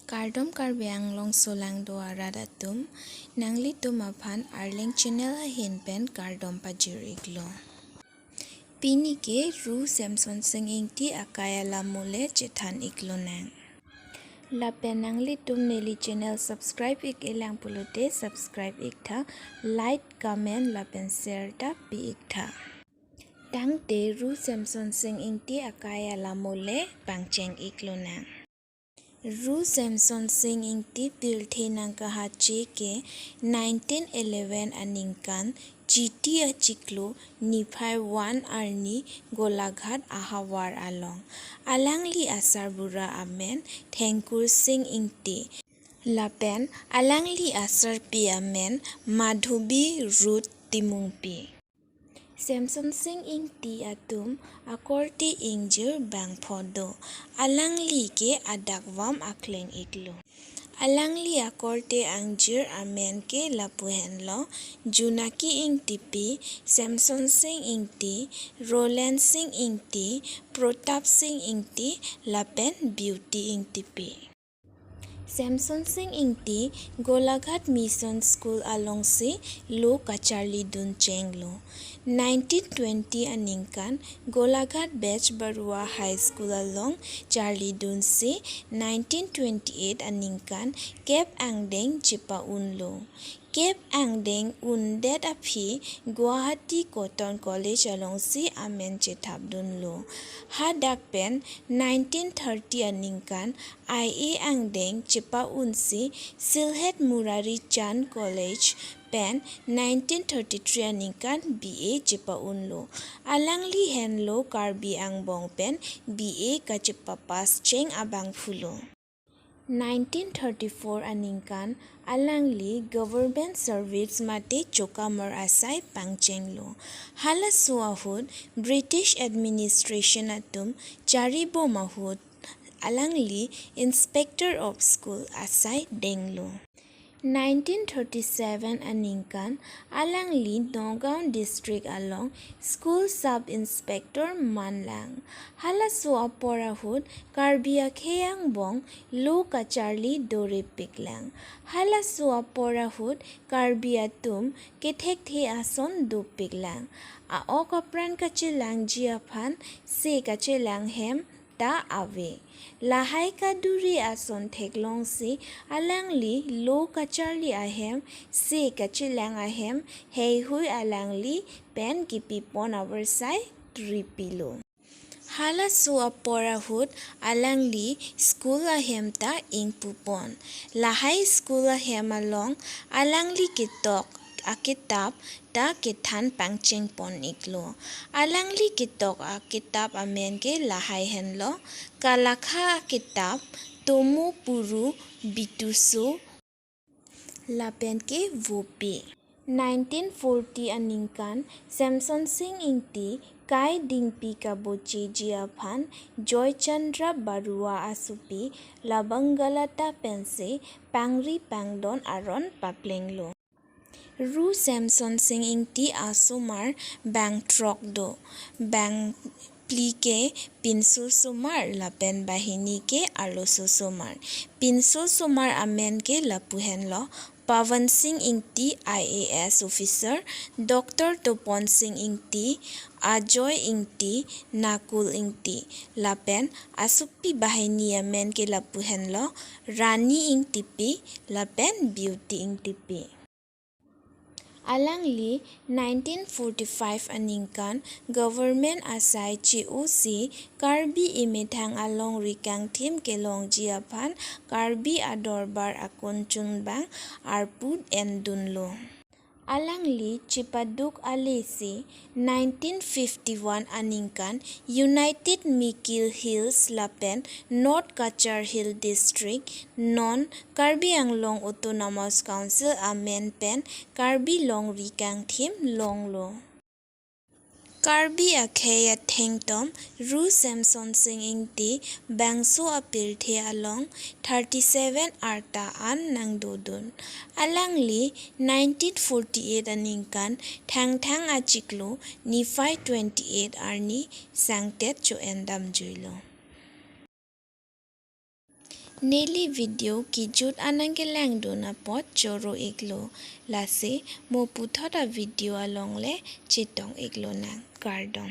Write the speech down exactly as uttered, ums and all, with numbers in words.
Kardom Karbi Anglong solangdo arat atum, nanglitum aphan Arleng channel ahin pen kardom pajir iklo. Pini ke Ru Semson Sing Ingti akai alam mule chethan iklonang. Lapen nanglitum neli channel subscribe ik-e lang pulote subscribe iktha, like, comment lapen share ta pi iktha. Tangte Ru Semson Sing Ingti akai alam mule pangcheng iklonang. Ru Semson Sing Ingti pirthe nangkahache ke nineteen eleven aningkan Chiti achiklo niphai one arni Golaghat ahavar along. Alangli asarbura amen Thengkur Sing Ingti. Lapen alangli asarpi amen Madhubi Ruth Timungpi. Semson Sing Ingti atum akorte ingjir bangpho do. Alangli ke adakvam akleng iklo. Alangli akorte angjir amen ke lapu henlo, Junaki Ingtipi, Semson Sing Ingti, Roland Sing Ingti, Protap Sing Ingti, lapen Beauty Ingtipi. Semson Sing Ingti Golaghat Mission School alongsi lo kacharlidun chenglo. Nineteen twenty aningkan Golaghat Bechbarua High School along charlidunsi nineteen twenty-eight aningkan kep angdeng chepa-unlo. Kep angdeng undet aphi Guwahati Cotton College alongsi amen chethapdunlo. Hadak pen nineteen thirty aningkan I A angdeng chepa-unsi Sylhet Murari Chand College pen nineteen thirty-three aningkan B A chepa-unlo. Alangli henlo Karbi angbong pen B A kachepa-pass cheng abangphulo. Nineteen thirty-four aningkan alangli government service mate chokamar asai pangchenglo. Halaso ahut British administration atum charibom ahut alangli Inspector of School asai denglo. Nineteen thirty-seven aningkan alangli Nagaon District along School Sub Inspector manlang. Halaso apor ahut Karbi akhei angbong lo kacharli dorepiklang. Halaso apor ahut Karbi atum kethekthe ason dopiklang. A-ok apran kachelangji aphan se kachelang hem ta ave. Lahai kaduri ason theklongsi alangli lo kacharli ahem, se kachelang ahem, heihui alangli pen kipipon avarsai ripilo. Halaso apor ahut alangli school ahem ta ingpupon. Lahai school ahem along alangli ketok akitap ta kethan pangchengpon iklo. Alangli ketok akitap amen ke lahai henlo, Kalakha akitap, Tomo Puru, Bituso, lapen ke Vopi. Nineteen forty aningkan Semson Sing Ingti kai dingpi kabocheji aphan Joy Chandra Barua asopi Labangalata pensi pangri pangdon aron paplenglo. Ru Semson Sing Ingti asomar bang throk do. Bang phli ke pinso somar lapen banghini ke arloso somar. Pinso somar amen ke lapu henlo, Pawan Sing Ingti I A S officer, Doctor Topon Sing Ingti, Ajoy Ingti, Nakul Ingti, lapen asopi banghini amen ke lapu henlo, Rani Ingtipi lapen Beauty Ingtipi. Alangli nineteen forty-five aningkan government asai che-osi Karbi emethang alongri kangthim kelongji aphan Karbi adorbar akunchun bang arpu endunlo. Alangli chepaduk alesi nineteen fifty-one aningkan United Mikir Hills lapen North Cachar Hill District, non Karbi Anglong Autonomous Council amen pen Karbi longri kangthim longlo. Karbi akhei athengtom Ru Semson Sing Ingti bangso apirthe along thirty-seven arta an nangdodun. Alangli nineteen forty-eight aningkan Thangthang achiklo niphai twenty-eight arni sangtet cho-en damjuilo. Neli video kejut anang kelangdun apot choro iklo. Lasi mo puthot a video along le chetong iklo nang. Kardom.